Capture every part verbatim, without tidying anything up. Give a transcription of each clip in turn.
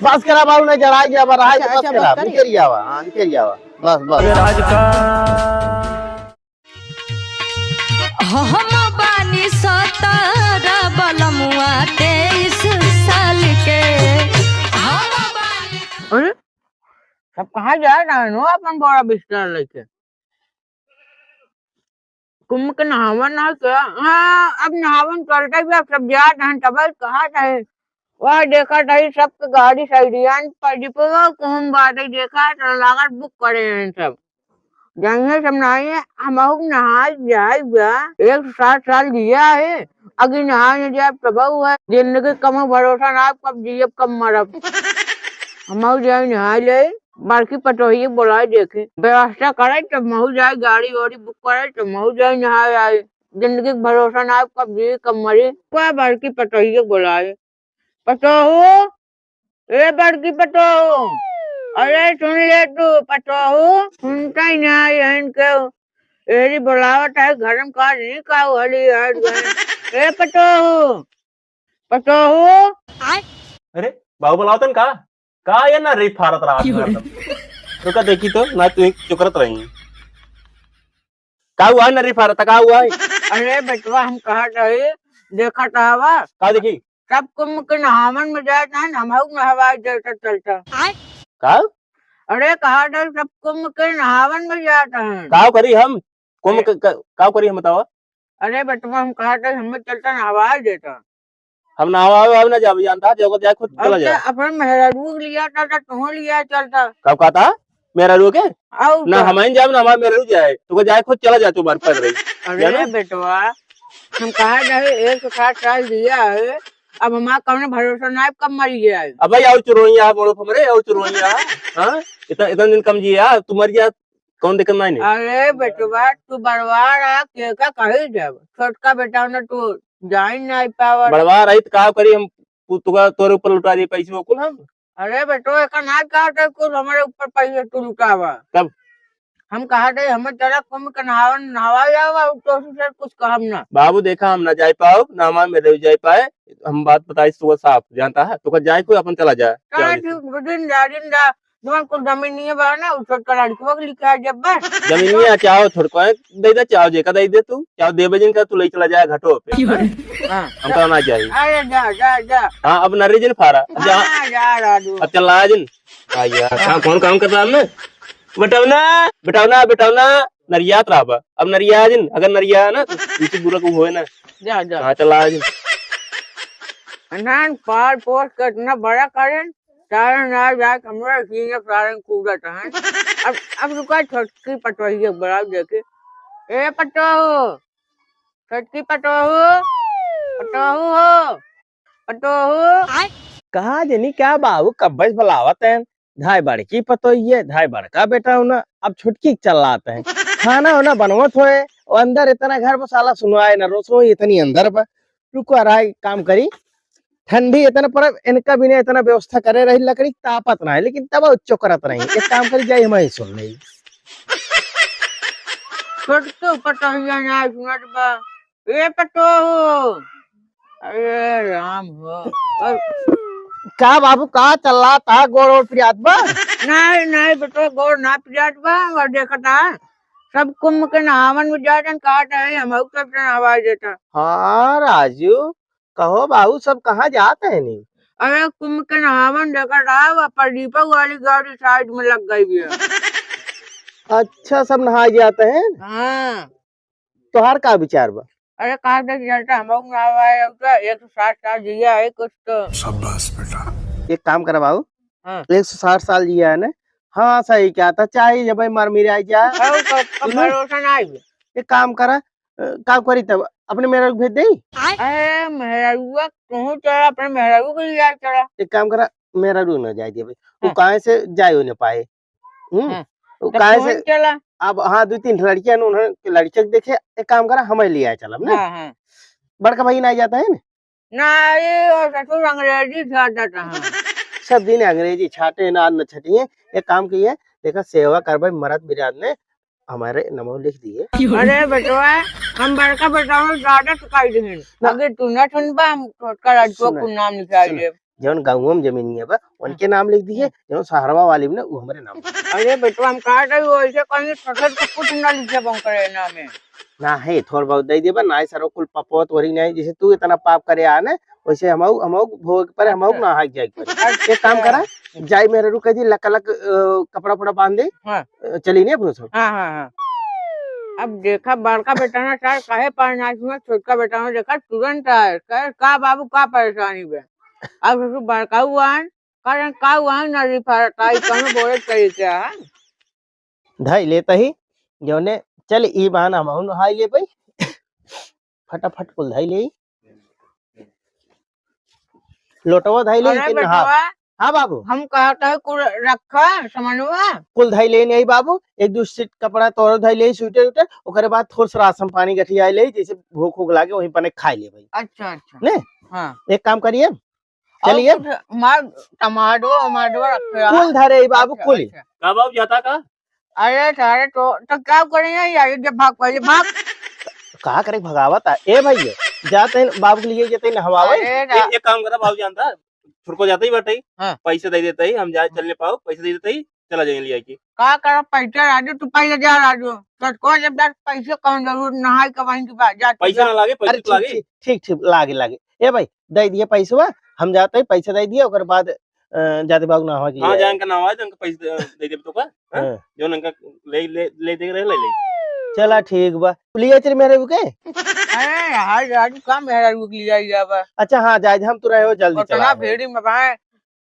पास करा बाबू, नहीं जरा गया बा, रहा अच्छा, तो पास अच्छा, करा, बस कर। निकल गया बा, हाँ, निकल गया बा। बस, बस। हम बानी सतारा बलमुआ तेईस साल के। हम बानी अरे, सब कहाँ जा रहे हो अपन बड़ा बिस्तर लेके? कुंभ के नहावन ना क्या? हाँ, अब नहावन चलते भी अब सब जात हैं, तब कहा जाए? वह देखा जाए, सबके गाड़ी साइडियन पर डिपोवा कुंभ बाटे, देखा तो लागत बुक करे हैं सब। जाइए सब नहाइए, हमहू नहाए जाए बा। एक सौ साठ साल जिया है, अगी नहाए न जाए तब है। जिंदगी कम भरोसा ना, कब जियब कब मरब। हमहू जाए नहाए ले। बड़की पतोहिए बोलाए देखे, व्यवस्था करे तब महू जाए, गाड़ी वाड़ी बुक करे तब महू जाए नहाए आए। जिंदगी के भरोसा ना, कब जी कब मरी। का बड़की पतोहिए बोलाए, पतोहू, ए बड़की पतोहू, अरे सुन ले तू पतोहू, सुनता ही ना यहन के। एरी बोलावत है घर में, का नहीं का हली हट गए। ए पतोहू, पतोहू। अरे बाबू बोलावतन का? का ये नर्री फारत रहा की हो रे? हरदम? रुका देखी तो, ना तू एक चुकरत रही। का हुआ नर्री फारत, का हुआ है? अरे बेटवा, हम कहा रहे, देखा तो हवा। का देखी? सब कुंभ के नहावन में जाए ना, हम हऊ नहवाए जाता चलता। का? अरे कहा रहे, सब कुंभ के नहावन में जाता है। का करी हम? कुंभ ए- के, का, का करी हम बतावा? अरे बेटवा, हम कहा रहे, हमें चलता नहवाए देता। हम ना आवे, आवे ना जावे, जानता है, जगह जाए खुद अब चला तो जाए। अपन मेहरारू के लिया था, तो तुहों लिया चलता। कब कहता? मेहरारू के? आऊ ना, तो। हम ही जाए, ना हमारे मेहरारू जाए। तू को जाए खुद चला जाए, तू बार पैदल ही। अरे जाना? बेटवा, हम कहा जाए, एक सौ साठ साल जिया है, अब हमारा कौनो भरोसा ना है, कब मरी जाए। अब भाई, और चुरोइया, बोलो हमरे, और चुरोइया, हाँ? इतना, इतना दिन कम जिया, तू मर गया, कौन दिक्कत नहीं, नहीं? अरे बेटवा, तू बड़वा रहा, के का कही जब? छोटका बेटा ना तू जाई नहीं पावत। बड़वा रही तो का करी हम, तू, तुका, तोरे ऊपर लुटा दिए पैसे वो कुल हम। अरे बेटो, एका ना कहा था कुल हमारे ऊपर पैसे तू लुटावा। तब? हम कहा थे, हमें चला कुंभ के नहावन, नहावा जावा, और तो से कुछ कहम ना। बाबू देखा, हम ना जाए पाओ, ना हमारे मेहरारू जाए पाए, हम बात बताई सुबह साफ, जानता है, तुका जाए कोई अपन चला जाए। चला जाए। ठीक, दिन जा, दिन जा, जवन कुल जमीनिया बा ना, उ छोटका लड़कवा के लिखा है जब बस। जमीनिया चाहो छोटका है, दे दे, चाहो जेका दे दे तू, चाहो देबे जिनका तू ले चला जाए घाटो पे। की हो रे? हाँ। हमका ना चाहिए। अरे जा, जा, जा। हाँ, अब नर्री जिन फारा। जा। हाँ, जा, राजू। अब चला जिन। आ यार, काम, कौन काम कर रहा है? बेटौना, बेटौना, बेटौना, नरियात रहा बा। अब नरिया जिन, अगर नरिया ना, तो इसी बुरा को होए ना। जा, जा। हाँ, चला जिन। अनहन पाल पोस के इतना बड़ा करेन, सारे ना जाके हमरा सीने सारे कूदत हैं। अब, अब रुका, छोटकी पतोहिया बुलाओ देखे। ए पतोहू, छोटकी पतोहू, पतोहू हो, पतोहू। कहाँ जनी क्या बाबू कब्बे से बुलावत हैं, धाय बड़की पतोहिया, धाय बड़का बेटौना, अब छोटकी के चलात हैं। खाना वाना बनवत होए, और अंदर इतना घर पर साला सुनवाए ना, रसोई इतनी अंदर पर। रुको, आराई काम करी, ठंडी इतना पर इनका बिना इतना व्यवस्था करे रही, लकड़ी तापत ना है, लेकिन तब चोकरत रही। एक काम करी, जाई हम ही सुन ली। छोटकी पतोहिया ना सुनत बा। ए पतोहू, अरे राम हो। और का बाबू, का चला ता, गोड़ ओड़ पिरात बा? नहीं, नहीं बेटो, गोड़ ना पिरात बा। और देखा था, सब कुंभ के नहावन में जात हैं, कहा था, हम सब नहवाई देता। हाँ राजू, कहो बाबू, सब कहाँ जात हैं नी? अरे कुंभ के नहावन देखा था, वह प्रदीपक वाली गाड़ी साइड में लग गई भी है। अच्छा, सब नहा जाते हैं? हाँ। तोहार का विचार बा? अरे, कहाँ तक चलता, हम लोग ना आए, अब तो एक सौ साठ साल जिया है कुछ तो। शाबाश बेटा। एक काम करा बाबू, हाँ। एक सौ साठ साल जिया है ना? हाँ, सही क्या था, चाहे जब भाई मर मिर आई जा। हाँ, तो, तो सुनो। भरोसा ना आई। एक काम करा, अ, का करी तब, अपने मेहरारू के भेज दे? अरे, मेहरारुआ, तू चला, अपने मेहरारू के लिए चला। एक काम करा, मेहरारू ना जाए दे भाई, वो हाँ। काहे से जाए हो ना पाए। हम्म? हाँ। तो तो काहे कौन से चला? अब, हाँ, दो तीन लड़कियां ने, उन्हें लड़कियों के देखे, एक काम करा, हमें ले आए चलब ना। हाँ, हाँ। बड़का भाई ना जाता है ना? ना, ये और ससुर अंग्रेजी छाटत हैं। सब दिन अंग्रेजी छाटे ना, न छटिए। एक काम किए, देखा, सेवा करबे मरद बिराद ने, हमारे नमो लिख दिए। अरे बेटवा, हम बड़का बेटवा ज्यादा चुकाई देहन। ना। अगर तू ना सुनबा, हम छोटका लड़कवा सुना, को नाम लिखाई सुना। देब। जौन गाँवों में जमीनिया बा, उनके नाम लिख दिए, हम्म। जौन सहरवा वाली में ना, उ हमरे नाम। अरे बेटवा, हम कहा था, वो ऐसे कहीं ससुर को कुछ ना लिखे बम करे नाम में। ना है, थोड़ बहुत दे देबा, ना है सरो कुल पपवा तोहरी ना है, जैसे तू इतना पाप करे आ ना, वैसे हमहू, हमहू भोग पर हमहू अच्छा। नहाए जाए के पड़ी। अच्छा। एक काम करा, जाई मेहरारू कह दी, लक लक, अ, कपड़ा उपड़ा बांध दे। हाँ। अ, चली नहीं अपने सब। हाँ, हाँ, हाँ। अब देखा बड़का बेटा ना सार काहे पाए ना सुना, छोटका बेटा ना देखा तुरंत आए, कहे, "का बाबू का परेशानी बे?" अब ससुर बड़का हुआ है, कारण का हुआ है ना रिफारत आई, कौनो बोले तरीके है। धई लेत ही, जौने, चल, ई बहाना हमहू नहाई लेबई। फटाफट कुल धई लेई। लोटवा धई लेई अरे कि नहाओ। बेटवा, हाँ बाबू। हम कहत है कुल रखा समनवा। कुल धई लेई नहीं बाबू, एक दो सेट कपड़ा तोरो धई लेई, स्वेटर उटर, ओकरे बाद थोड़ सा राशन पानी गठिया लेई, जैसे भूख उख लागे वहीं पने खाई लेबई। अच्छा, अच्छा। ने? हाँ। एक काम करिए, चलिए। और कुछ मार, टमाटो, वमाटो रखे हैं। कुल धरे ही बाबू, अच्छा, कुल ही। अच्छा। का बाबू जाता का? अरे सारे तो, तो क्या करेंगे यार, ये भाग पहले भाग। का करे भगावत है? ए भैया, जाते हैं बाबू के लिए, जाते हैं नहवावे। अरे रा- एक, एक काम करा बाबू जानता, छुड़को जाते ही बाटे, हाँ। पैसे दे देते ही, हम जाए चलने पाओ, पैसे दे देते ही, चला जाएंगे लिया के। का करब पैसा राजू, तू पहले जा राजू। तो कौन जब दस पैसे कौन जरूर नहाई के वहीं के बाद जा तू पैसा जा। ना लागे, पैसा अरे तो लागे। ठीक, ठीक, ठीक, ठीक, लागे, लागे। ए भाई, दे दिए पैसवा, हम जाते ही पैसा दे दिए, ओकर बाद, अ, जाते बाबू नहावा के हाँ, लिए। जान का नहावा है, तो उनका पैसा दे, दे देब तो का, हाँ? हाँ। जो उनका ले, ले, ले दे रहे, ले ले। चला ठीक बा। लिया तेरे मेरे रुके? अरे यार, राजू का मेहरारू के लिया ही जाबा? अच्छा, हाँ, जाए, हम तो रहे हो, जल्दी उतना चला। भेड़ी में भाई,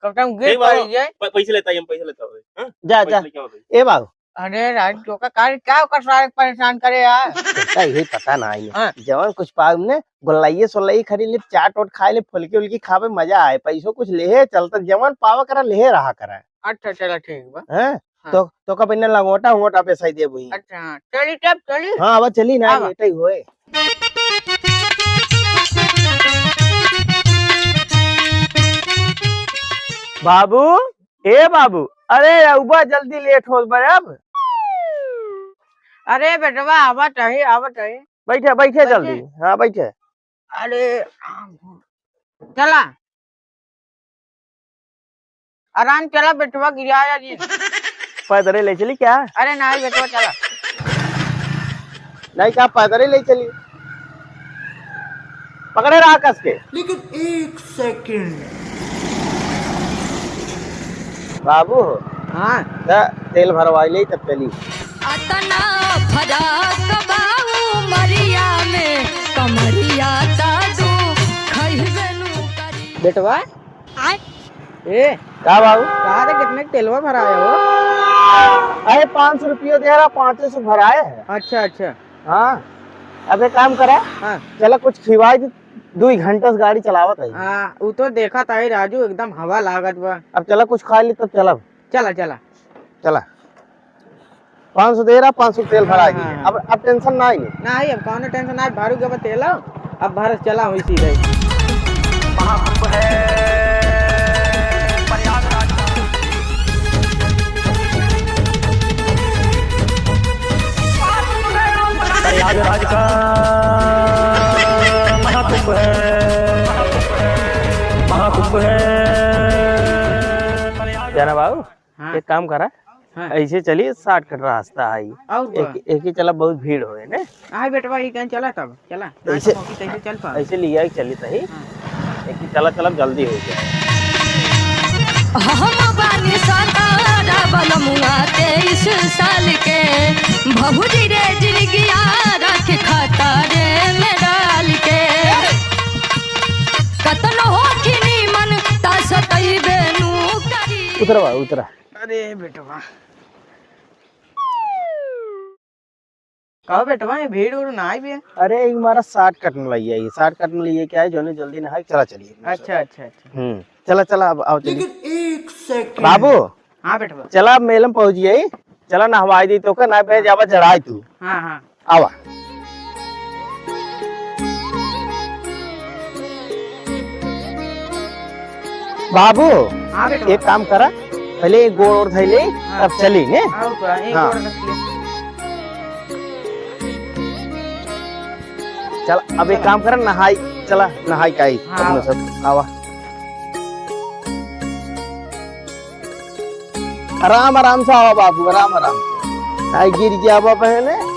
कब तक गिर ठीक बाबू, पड़ी है? प-, पैसे लेता ही, हम पैसे लेता हूँ, हाँ? जा, पैसे जा। लेके आओ भाई। ए बाबू। अरे राज, तो का कार्य क्या ओकर सारे परेशान करे यार? तो का यही पता ना आई। हाँ। जवन कुछ पावे ने, गोल्लाइये सोल्लाइये खरीद ले, चाट ओट खाए ले, फुलकी उलकी खावे, मजा आए। पैसो कुछ लेहे चलता, जवन पावा करा, लेहे रहा करा। अच्छा, चला ठीक बा। हैं? हाँ। तो, तो का बिना लंगोटा उंगोटा बेसाई देबू ही। अच्छा, हाँ। चली तब, चली। हाँ, अब चली ना, आवा। लेटे ही होए। बाबू, ए बाबू, अरे अउबा जल्दी लेट होत बा अब। अरे बेटवा, आवत है, आवत है। बैठे, बैठे बैठे। जल्दी। हाँ, बैठे। अरे, चला। आराम चला बेटवा, गिराया जी। पैदल ले चली क्या? अरे नहीं बेटवा, चला। नहीं क्या, पैदल ले चली? पकड़े रहा कस के। लेकिन एक सेकंड। बाबू। हाँ। त तेल भरवाई ले तब चली। अतना फरक बा उमरिया में, कमरिया दादू खइबे नु करी। बेटवा, आय। ए, का बाबू? का रे, कितने के तेलवा भराए हो? अरे, पाँच सौ रुपया दे रहा, पाँचे सौ भराए है। अच्छा, अच्छा। हाँ, अब एक काम करा, हाँ। चला कुछ खिवाई दे, दुई घंटा से गाड़ी चलावत है। हाँ, उ तो देखत है राजू, एकदम हवा लागत बा। अब चला कुछ खा ली तब चलब। चला, चला। चला। पाँच सौ दे रहा, पाँच सौ तेल भरा हाँ, दी। हाँ, हाँ। अब, अब tension ना आई। ना आई, अब कौनो tension ना आई, भारू के अब तेल हो, अब भारत चला हुई सीधे। प्रयागराज का महाकुंभ है, महाकुंभ है प्रयागराज। जाना बाबू? हाँ। एक काम करा, हाँ। ऐसे चली, shortcut रास्ता है। और बा? एक, एक ही चला, बहुत भीड़ होए ने। आए बेटवा, ई कहीं चला तब, चला। ना ऐसे, तो मौकी कैसे चल पावे? ऐसे लिया ही चली तही। हाँ। एक ही चला, चला, जल्दी हो जाए। हम बानी सतारा बलमुआ तेईस साल के, भौजी रे जिनगिया रख खतरे में डाल के। कतनो होखी नीमन, ता सतइबे नू करी। उतरा बा, उतरा। अरे बेटवा। कहो बेटवा, ये भीड़ उड़ ना आई बे? अरे, एक मारा shortcut में लइया, ये shortcut में लइया क्या है, जोने जल्दी ना है, चला चलिए। अच्छा, अच्छा, अच्छा। हम्म, चला, चला, अब आओ, चलिए। लेकिन एक सेकंड। बाबू। हाँ बेटवा। चला, अब मेलम पहुँच गई, चला नहवाई दी तो का, ना बे जावा जड़ाई तू। हाँ, हाँ। आवा। बाबू, हाँ बेटवा। एक काम करा, पहले एक गोड़ और धइले, हाँ। तब चली, ने? हाँ, ऊपर, एक हाँ। गोड़ रख ले। चल, अब एक काम करा, नहाई, चला, नहाई काई, हाँ। अपने सब, आवा। आराम आराम से आवा बाबू, आराम आराम से। आई गिर जावा बहने।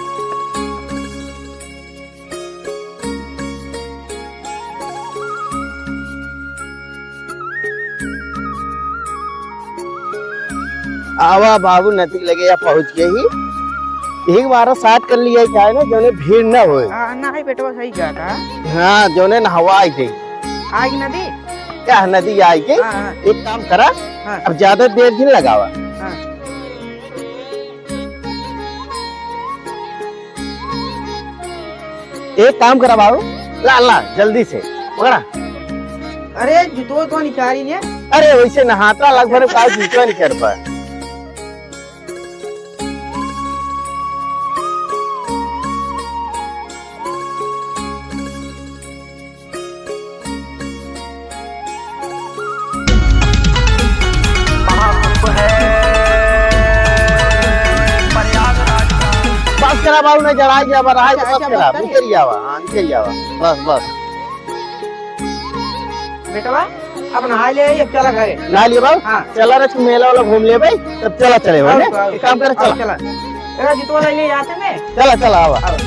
आवा बाबू, नदी के लगे या पहुँच गए ही। एक बार साथ कर लिया जाए ना, जौने भीड़ ना होए। हाँ, ना है बेटवा, सही कहा था। हाँ, जौने नहवा आई गई। आई नदी? क्या नदी आई गई? हाँ, हाँ। एक काम करा, हाँ। अब ज्यादा देर नहीं लगावा। हाँ। एक काम करा बाबू, ला, ला, जल्दी से, पकड़ा। अरे, जूतो तो निकारी ने। अरे, वैसे नहाता लग भर का जूतो निकर पाए। बस करा बाबू, मैं जरा गया, बस, अच्छा, बस अच्छा, करा, बस कर। निकल जावा, हाँ, निकल जावा, बस, बस। बेटवा, अब नहा ले, अब चला घरे। नहा लिए बाबू? हाँ। चला रे, तू मेला वाला घूम ले भाई, तब चला चले, आओ, बोले? आओ, एक काम कर, आओ, चला। चला। तेरा जूतवा ले ले, यहाँ से ले। चला, चला, आवा। आओ।